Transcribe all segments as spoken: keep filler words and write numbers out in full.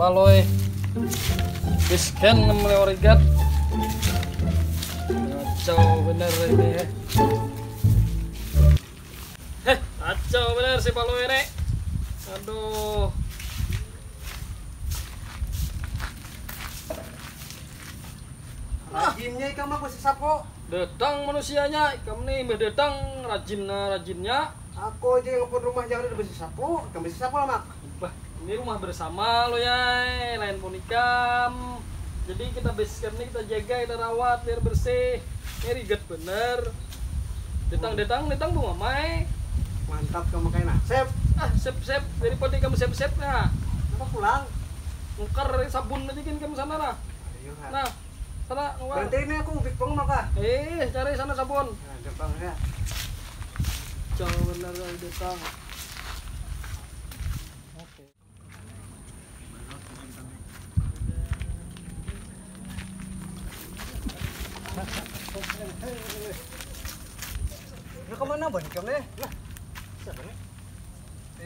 Aloy. Bisken enam lewat rigat. Kacau bener ini, eh. Heh, kacau bener si Paloy ini. Aduh. Rajinnya ikam aku si sapo. Datang manusianya, ikam nih mbah datang rajinnya rajinnya. Aku aja yang pun rumah jangan ada besi sapo, ikam besi sapo lah mak. Bah, ini rumah bersama lo ya, lain pun ikam. Jadi kita base camp ini kita jaga, kita rawat biar bersih. Ini riget bener. Datang datang datang bunga mai. Mantap kamu kayak nasib. Ah, sep sep daripada kamu sep sep ya. Apa pulang? Nukar sabun aja kan kamu sana lah. Nah, sana nukar. Berarti ini aku ubik peng maka. Eh, cari sana sabun. Nah, gampang ya. Jauh benar dari datang. Oke. Ya kemana ban ikam nih? Nah, siapa nih?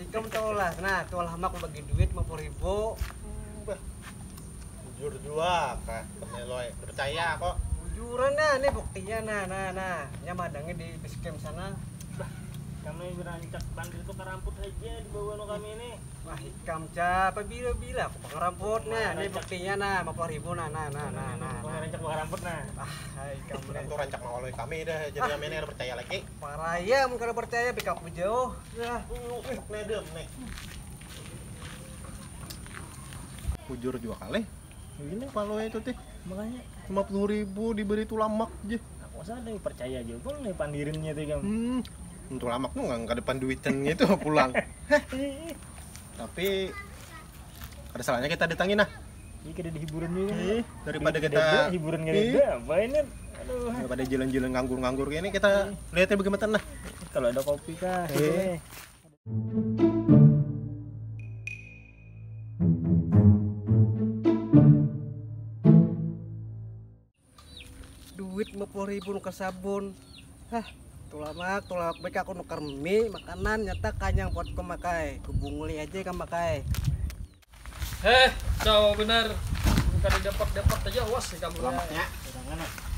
Ikam tahu lah, nah tuh lama aku bagi duit lima puluh ribu. Hmm, bah. Jujur jua kah, Loy. Percaya kok. Bujuran nah, ini buktinya nah, nah, nah. Nya madangnya di base camp sana. Bah, kami berancak pandir tuh karamput aja di bawah no kami ini. Wah, ikam ca, apa bila-bila aku pangaramput nah, ini buktinya nah, lima puluh ribu nah, nah, nah, nah, nah. Kami rancak pangaramput nah. Ah, ikam tuh rancak mawalui kami dah, jadi kami ini ada percaya lagi. Paraya mun kada percaya pick up jauh. Ya. Nih, nih, nih. Bujur jua kalih. Ini paloe itu tih. Makanya lima puluh ribu diberi tulamak je. Aku asa ada percaya aja pun nih pandirinnya tuh kan. Hmm. Tulamak tuh nggak ada panduitan gitu pulang. Tapi ada salahnya kita datangin nah. Ini kita ada hiburan juga. Eh, daripada kita hiburan gak ada apa ini. Aduh. Daripada jalan-jalan nganggur-nganggur kayak ini kita lihatnya bagaimana nah. Kalau ada kopi kah. Eh. Duit lima puluh ribu nukar sabun. Hah, tulamak, tulamak baik aku nukar mie, makanan nyata kanyang buat ku makai. Kubunguli aja ikam makai. Heh, jauh benar. Kada dapat dapat aja was ikam. Tulamaknya.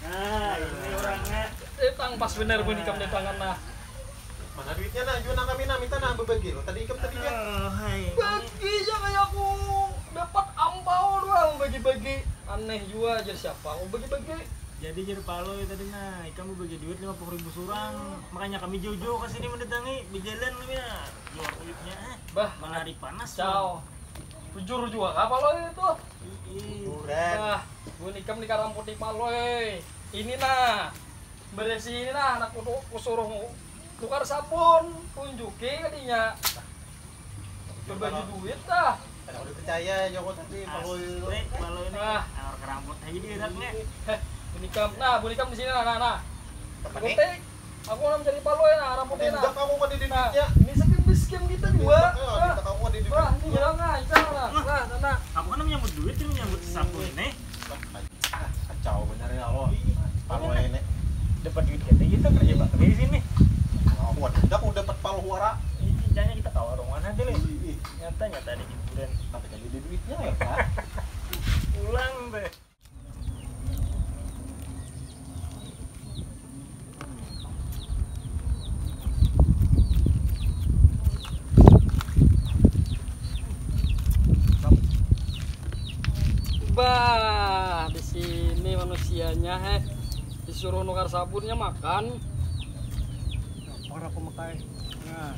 Nah, ini orangnya. Eh, tang pas benar pun ikam datangan nah. Mana duitnya nah, jua nang kami nah, minta nah bebagi lo. Tadi ikam tadi ya. Bagi ja kaya aku dapat ampau doang bagi-bagi. Aneh jua jar siapa aku bagi-bagi. Jadi jar Palo ya tadi nah, ikam bebagi duit lima puluh ribu surang. Makanya kami jauh-jauh ke sini mendatangi, bejalan kami nah. Jua kulitnya eh. Bah, mana hari panas. Ciao. Bujur jua kah Palo itu? Ii. Bujuran. Nah, mun ikam dikaramputi Palo eh. Ini nah. Beresi ini nah anak kudu kusuruh tukar sabun, tunjuki kadinya. Berbagi duit dah. Kada kudu percaya joko tadi malu. Asli, malu ini. Ah. Awak keramput aja diiraknya. Heh, bunikam. Nah, bunikam di sini nah, nah, nah. Ikuti. Aku nang mencari palo ya, nah, rambutnya nah. Tindak aku kada di duitnya. Ini saking miskin kita juga. Tindak aku kada di duitnya. Wah, ini bilang nah, nah, nah, nah. Aku kan menyambut duit, ini menyambut sapu ini. Kacau bener ya Allah. Palo ini. Dapat duit gede gitu kerja bakti di sini. Aku ada aku dapat palo huara. Ini kerjanya kita ke warung mana aja nih. Nyata nyata ada hiburan. Tapi tadi ada duitnya ya Pak. Pulang deh. Bah, di sini manusianya heh. Disuruh nukar sabunnya makan. Lapar aku makai. Nah.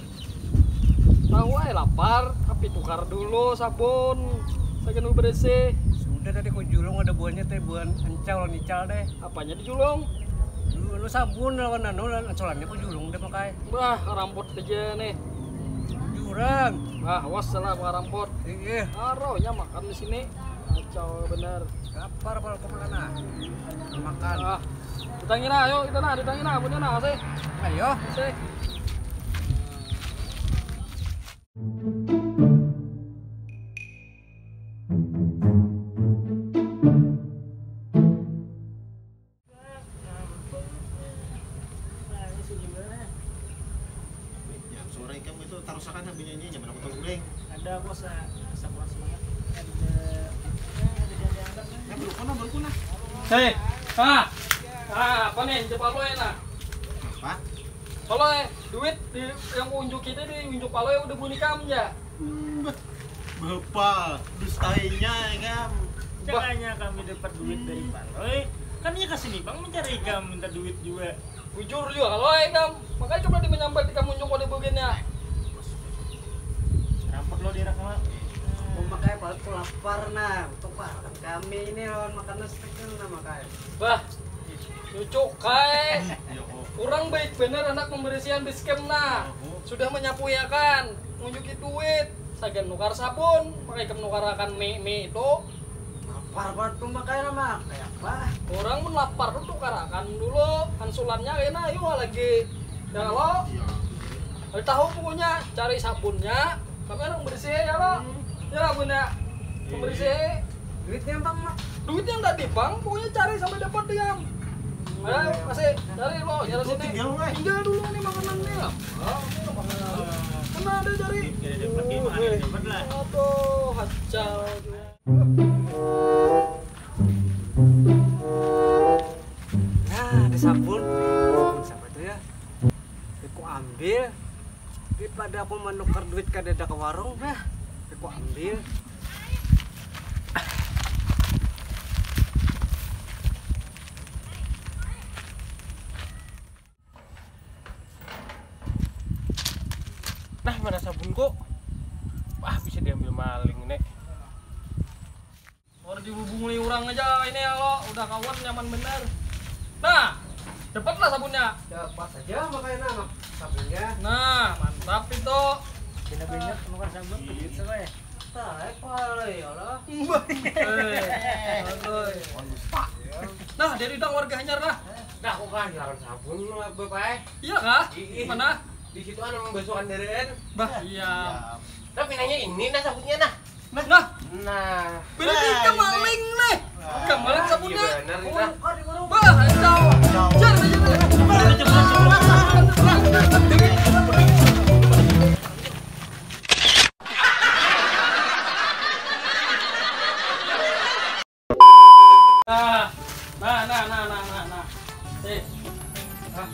Tahu ay lapar, tapi tukar dulu sabun. Sagan bebersih. Sudah tadi kau julung ada buahnya teh buah encal nical deh. Apanya dijulung? Lu, lu sabun lawan anu lawan encolannya kau julung deh makai. Bah, ramput aja nih. Jurang. Bah, was salah ramput. Iya. Aronya makan di sini. Kacau bener. Lapar kalau kau makan ah. Makan. Ah. Ditangin ayo kita nah, ditangin nah, punya nah, sih. Ayo. Sih. Yang sore kamu itu tarusakan habisnya nyaman aku tahu guling. Ada aku sa sakuat sungai. Hei, ah, ah, apa nih? Coba lo ya nah. Apa? Kalau eh, duit di, yang unjuk kita di unjuk palo ya udah bunyi kam ya. Hmm, bah, bapak dustainya ya kan. Bah. Makanya kami dapat duit dari Paloi. Kan iya kasih nih bang mencari ikam minta duit juga. Bujur juga kalau eh kam. Makanya coba di menyambat di kamu unjuk kode begini ya. Rampok lo di rak. Memakai palut lapar nah. Untuk kami ini lawan makan nasi kecil nah makanya. Bah, cucuk kae. Kurang baik bener anak pembersihan basecamp nah. Sudah menyapu ya kan, ngunjuki duit. Sagan nukar sabun, pakai kam nukarakan mie mie itu. Lapar banget tuh makanya mah kayak apa? Orang pun lapar tuh tukarakan dulu ansulannya kena ayo lagi. Ya lo. Tahu pokoknya cari sabunnya. Tapi orang bersih ya lo. Ya lah bunda. Pembersih. Duitnya bang mak. Duit yang tadi bang, pokoknya cari sampai dapat diam. Ayo masih cari lo, jalan sini. Tinggal dulu nih makanan nih lah. Kena ada cari. Aduh hacau. Nah ada sabun. Sabun siapa tuh ya? Aku ambil. Daripada aku menukar duit kadada ke warung bah. Aku ambil. Nah mana sabunku? Wah bisa diambil maling nek. Orang dihubungi orang aja ini ya lo udah kawan nyaman bener. Nah, cepatlah sabunnya. Dapat saja makanya nah sabunnya. Nah, mantap itu. Tidak banyak penukar sabun begitu ya. Taek pala ya lah. Nah, dari dang warga Hanyar lah. Nah, aku kan jualan sabun lu apa pae? Iya kah? Ih, mana? Di situ ada membasuh andaren. Bah, iya. Tapi nanya ini nah sabunnya nah. Nah, nah. Beri nah, kita maling nih. Kemarin sabunnya. Bah, jauh. Jangan, jangan. Nah, nah, nah, nah, nah, nah, nah. Eh, ah,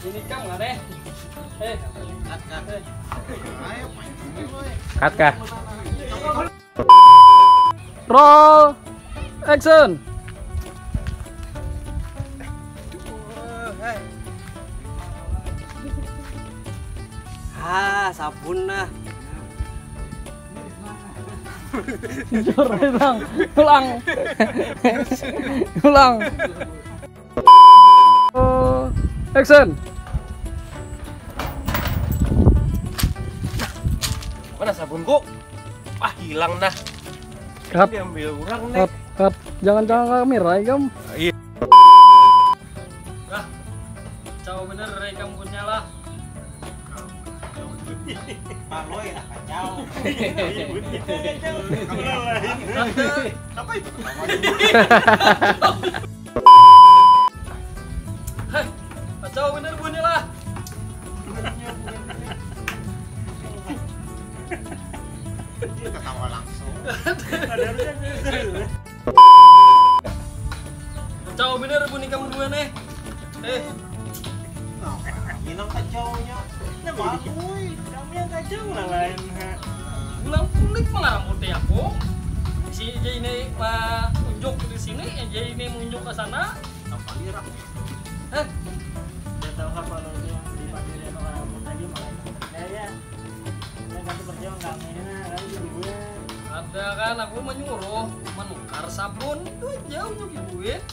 ini kan mana? Eh, cut, cut. Eh. Cut kah? Roll, action. Ah, sabun nah. Jujur bilang, ulang. Ulang. Oh, action. Mana sabunku? Ah, hilang nah. Cut. Diambil orang nih. Cut, cut. Jangan jangan kamera ikam. Iya. Dah. Cau bener ikam punya lah. Paloi lah kacau. Apa itu? Heh, kacau bener bunyi lah. Ketawa langsung. Kacau bener bunyi kamu dua nih. Eh. Nah, ini nang kacaunya. Nah, Pak Boy, kamu yang kacau lah lain. Bilang kulit mengarang putih aku. Si aja ini uh, unjuk di sini, aja ini menunjuk ke sana. Apa dia rak? Eh, dia tahu apa lo yang di Padirian orang pun tadi malah ya ya. Ada kan aku menyuruh menukar sabun itu aja ujung duit.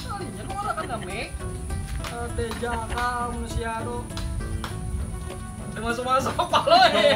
Kalinya luar akan kami. Ada jaka manusia tuh. Ada masuk-masuk apa lo ya?